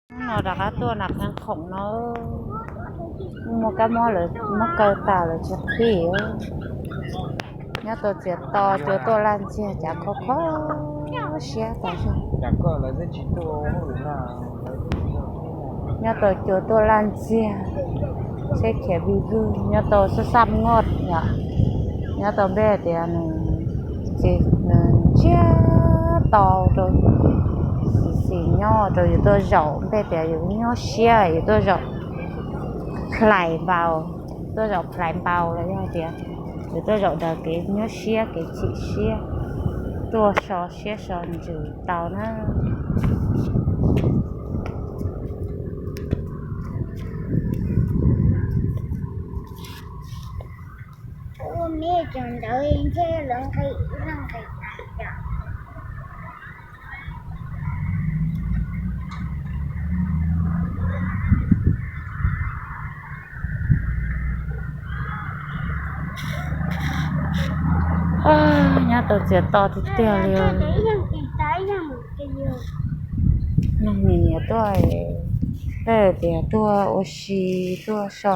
Hnub no rov qab tuaj nram qee khoom no, muaj kab mob lawv muab kaw tas lawv tsis qhib. Nyob tau txiav to cua tuaj laj ntxiag cas kho kho siab tas zog. Nyob tau cua tuaj laj ntxiag, seb khiav vij vwg. Nyob tau xab xab ngoj yom, nyob tau npej tias nws, nws ntsiag to rau xis xis nyob rau yus tuaj zaum npej tias yus nyob siab yus tuaj zaum plais npaus, tuaj zaum plais npaus los yog tias yus tuaj zaum daws kev nyob siab kev chim siab, tuaj so siab so ntsws tau na. Nyob tau txiav to tiag tiag li. Neeg nyiam nyiam tuaj, tej tias tuaj ua si, tuaj so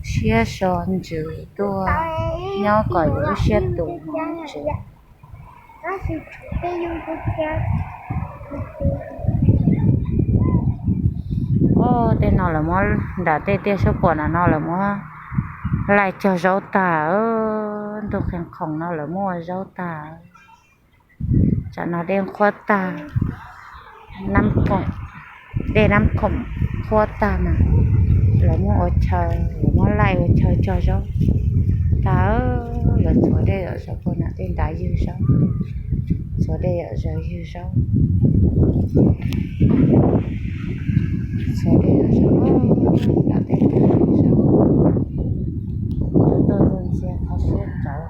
siab so ntsws, tuaj nyob kom yus lub siab tus ntsis. Tej no lawv muab nram tej tiaj suab puam no lawv muab laij cog zaub tag, ntug qee khoom no lawv muab ua zaub tag. Tsam no dej qhuav tag, dej nab khoom qhuav tag mas lawv muab ua chaw, lawv muab laij ua chaw cog zaub tag. Lawv txhuav dej zom zaws puag nram tej nrad ywg zaub, txhuav dej zom zaws ywg zaub, txhuav dej zom zaws nram tej nrad ywg zaub. Cua tuaj ntxuag ntxiag qhov siab rawv.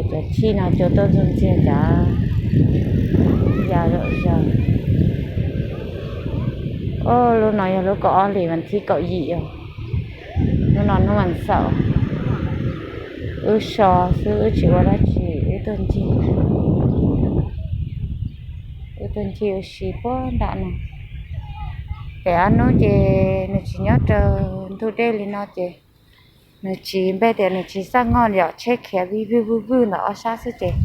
Cov chij no cua tuaj ntxuag ntxiag cov ya zom zaws. Lub no yog lub kaum ob hlis vas thib kaum yim os. Hnub no hnub vas xaum, wb so xwb wb tsis ua dab tsi, wb tuaj ncig, wb tuaj ncig ua si puag nram no. Pem ob hnub ces nws tsis nyob raws ntug dej li no ces nws tsis, npej tias nws tsis xaj noj yom, tsheb khiav vij vwj vwj vwj ntawm ob sab xwb ces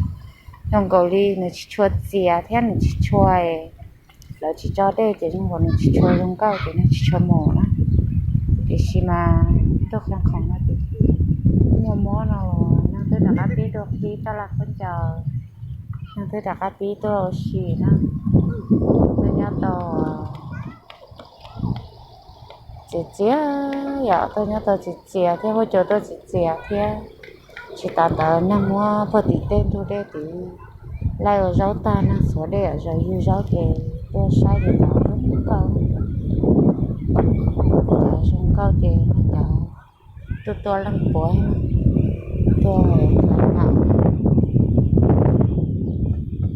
zoo nkaus li nws tsis tshua txias thiab nws tsis tshua, lawv tsis tso dej ces zoo nkaus nws tsis tshua zoo nkauj ces nws tsis tshua mus na. Tiam sis mas tuaj qee khoom no ces muaj mob no los neeg twb rov qab pib tuaj qhib taj laj khaub ncaws, neeg twb rov qab pib tuaj ua si na. Tuaj nyob tau txias txias, yog tuaj nyob tau txias txias thiab, huab cua tuaj txias txias thiab. Tsis tas ntawd neeg muab puag tim tej ntug dej tid laij ua zaub tag, neeg txhuav dej zom zaws ywg zaub ces tuaj saib ces cov zoo nkauj, cov zoo nkauj ces cov tuaj tuaj leej puav, tuaj hlais maum,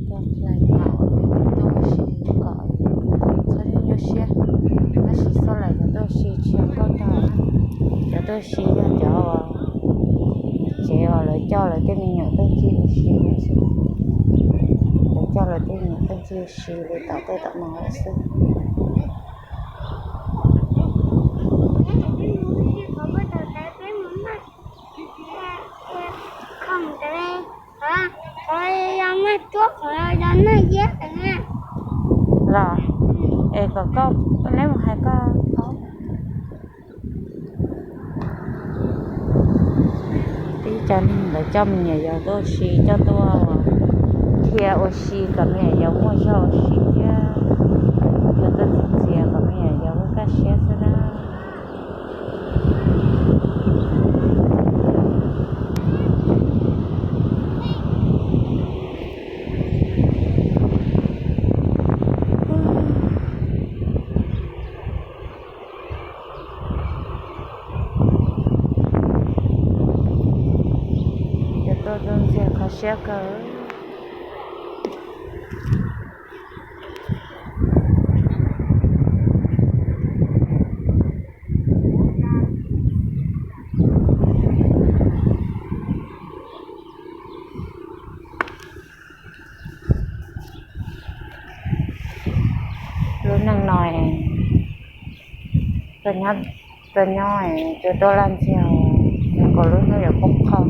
tuaj hlais maum, tuaj ua si kom txhob nyuaj nyuaj siab. Tab sis txhob lawm cov tuaj ua si tsis yog nkauj tag, cov tuaj ua si yog cov tsev uas lawv coj lawv tej me nyuam tuaj ncig ua si, lawv coj lawv tej me nyuam tuaj ncig ua si li tom tej tom no lawm xwb. Los, es kom koj, neb mus hais koj paub. Tib cov neeg ntawd coj me nyuam yaus tuaj ua si, coj tuaj ua, qhia ua si kom me nyuam yaus muaj zog ua si thiab, coj tuaj txias txias kom me nyuam yaus lub kaj siab xwb na. Cua tuaj ntxuag ntxiag qhov siab kawg. Lub neej no, tuaj nyob, tuaj nyob cua tuaj laj ntxiag, zoo nkaus lub hnub yuav poob qho.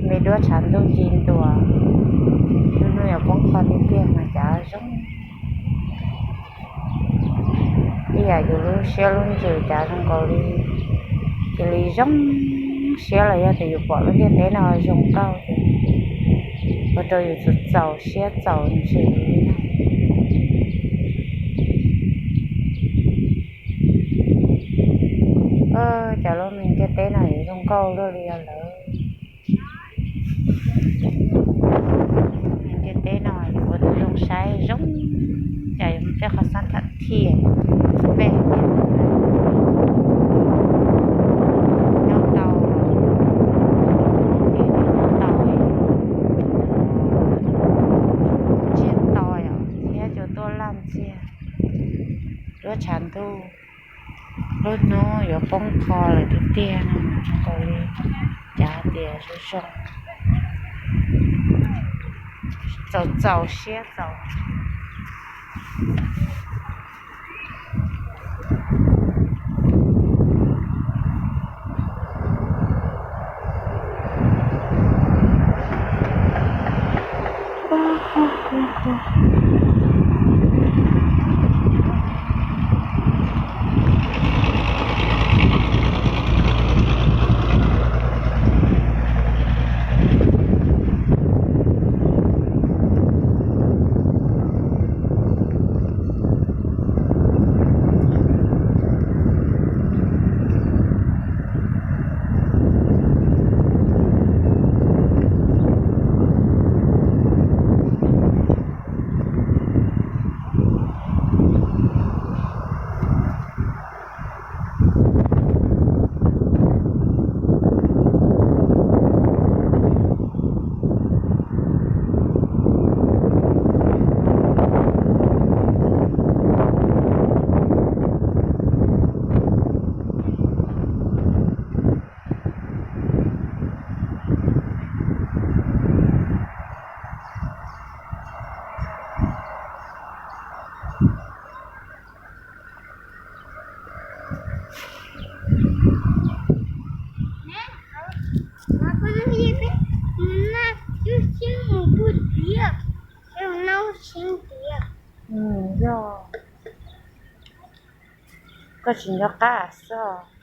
Me duab tshav ntuj ci ntua, lub hnub yuav poob qho tiag tiag mas cas zoo ib yam yus lub siab lub ntsws cas zoo nkaus li cia li zoo siab los yog tias yus pom lub ntiaj teb no zoo nkauj ces ua rau yus txaus txaus siab txaus ntsws li no. Cov lub me ntiaj teb no yuav zoo nkauj luaj li os lawm. Ntiaj teb no yus ua tus zoo saib zoo, cas yuav mus tej qhov xab tham thiaj peb nyob tau, nyob tau ntsiag to yom, thiab cua tuaj laj ntxiag, duab tshav ntuj, lub hnub yuav poob qho lawm tiag tiag no zoo nkaus li, cas tias zoo zoo, txaus txaus siab txaus. Yog koj tsis nco qab xwb.